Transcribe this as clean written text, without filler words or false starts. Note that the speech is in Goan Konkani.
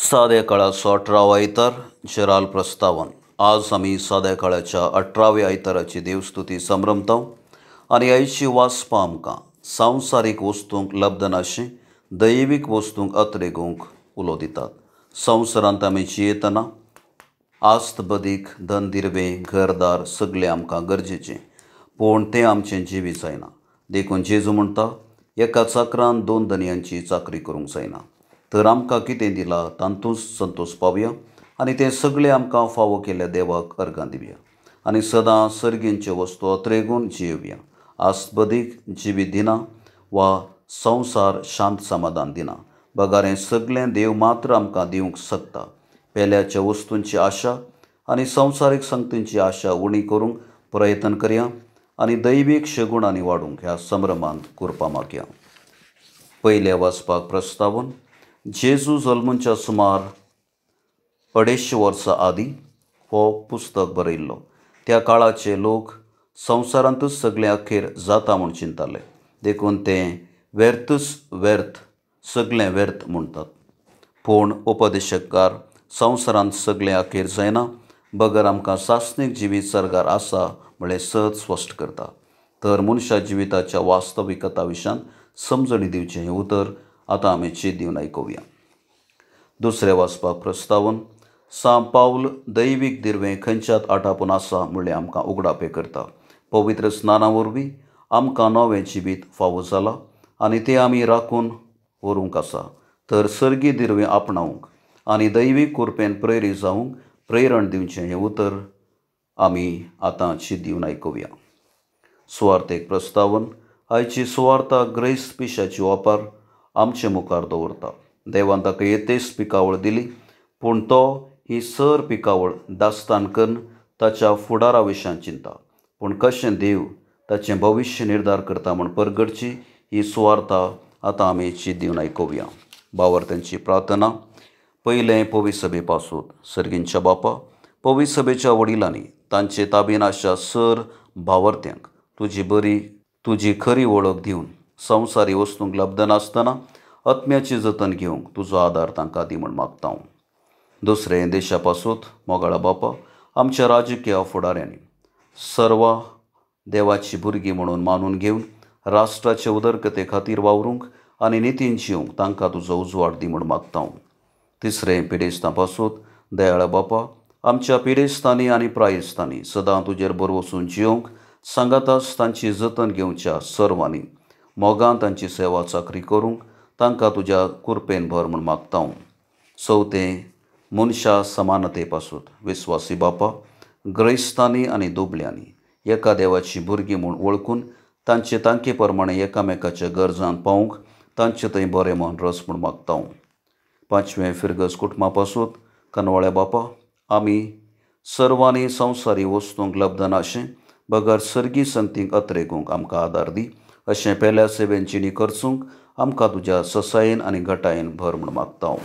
साद्या काळाचो 18वो आयतार जेराल प्रस्तावन. आज आमी साद्या काळाच्या 18व्या आयताराची देवस्तुती संभ्रमता आनी आयची वाचपां आमकां संवसारीक वस्तूंक लब्धनाशें दैवीक वस्तूंक अत्रेगूंक उलो दितात. संवसारांत आमी जियेतना आस्त बदीक धन दिर्वें घरदार सगळें आमकां गरजेचें, पूण तें आमचें जिवीत जायना. देखून जेजू म्हणटा, एका चाकरान दोन धनयांची चाकरी करूंक जायना. तर आमकां कितें दिलां तातूंत संतोश पावया आनी तें सगळें आमकां फावो केल्ल्या देवाक अर्गां दिवया आनी सदां सर्गींच्यो वस्तू अत्रेगून जियोवया. आस्पदीक जिवीत दिना वा संवसार शांत समाधान दिना, बगार हें सगळें देव मात्र आमकां दिवंक शकता. पेल्याच्या वस्तूंची आशा आनी संवसारीक संगतींची आशा उणी करूंक प्रयत्न करया आनी दैवीक शगुणांनी वाडूंक ह्या संभ्रमांत कुरपा मागया. पयल्या वाचपाक प्रस्तावन. जेजू जल्मूच्या सुमार 250 वर्सां आदीं हो पुस्तक बरयल्लो. त्या काळाचे लोक संवसारांतूच सगळें अखेर जाता म्हूण चिंताले, देखून ते व्यर्थूच व्यर्थ सगळें व्यर्थ म्हणटात. पूण उपदेशकार संवसारांत सगळें अखेर जायना, बगर आमकां सासणीक जिवीत सर्गार आसा म्हळें सहज स्पश्ट करता. तर मनशा जिविताच्या वास्तविकता विशयान समजणी दिवचें हें उतर आतां आमी चीत दिवन आयकुया. दुसरें वाचपाक प्रस्तावन. सां पावल दैवीक दिर्वें खंयच्यात आटापून आसा म्हणलें आमकां उगडापें करता. पवित्र स्नाना वरवीं आमकां नवें जिवीत फावो जालां आनी तें आमी राखून व्हरूंक आसा. तर सर्गी दिर्वें आपणावंक आनी दैवीक कुरपेन प्रेरीत जावंक प्रेरण दिवचें हें उतर आमी आतां चीत दिवन आयकुया. सुवार्थेक प्रस्तावन. आयची सुवार्था ग्रेस्त पिशाची वापर आमचे मुखार दवरता. देवान ताका येतेच पिकावळ दिली, पूण तो ही सर पिकावळ दास्तान करून ताच्या फुडारा विशयान चिंता. पूण कशें देव ताचें भविश्य निर्धार करता म्हूण परगटची ही सुवार्था आतां आमी चीत दिवन आयकुया. भावार्थ्यांची प्रार्थना. पयलें पवित्र सभे पासून. सर्गींच्या बापा, पवित्र सभेच्या वडिलांनी तांचे ताबेन आशा सर भावार्थ्यांक तुजी बरी तुजी खरी वळख दिवन संवसारी वस्तूंक लब्धनासतना आत्म्याचें जतन घेवंक तुजो आदार तांकां दी म्हूण मागता हांव. दुसरें देशा पासून. मोगाळा बापा, आमच्या राजकीय फुडाऱ्यांनी सर्व देवाची भुरगीं म्हणून मानून घेवन राष्ट्राचे उदरगते खातीर वावरूंक आनी नितीन जिवंक तांकां तुजो उजवाड दी म्हूण मागता हांव. तिसरें पिडेस्तां पासून. दयाळा बापा, आमच्या पिडेस्तांनी आनी प्रायेस्तांनी सदां तुजेर भरवसून जिवंक सांगाताच तांची जतन घेवच्या सर्वांनी मोगान तांची सेवा चाकरी करूंक तांकां तुज्या कुरपेन भर म्हूण मागता हांव. चवथें मनशा समानते पासून. विस्वासी बापा, ग्रैस्तांनी आनी दुबल्यांनी एका देवाची भुरगीं म्हूण वळखून तांचे तांके प्रमाणे एकामेकाच्या गरजान पावूंक तांचे थंय बरें मन रस म्हूण मागता हांव. पांचवें फिरगज कुटुंबा पासून. कनवाळ्या बापा, आमी सर्वांनी संवसारी वस्तूंक लब्धनाशें बगर सर्गी संगतींक अत्रेगूंक आमकां आदार दी. अशें पेल्या सेवेन जिणी करचूंक आमकां तुज्या ससायेन आनी घटायेन भर म्हूण मागता हांव.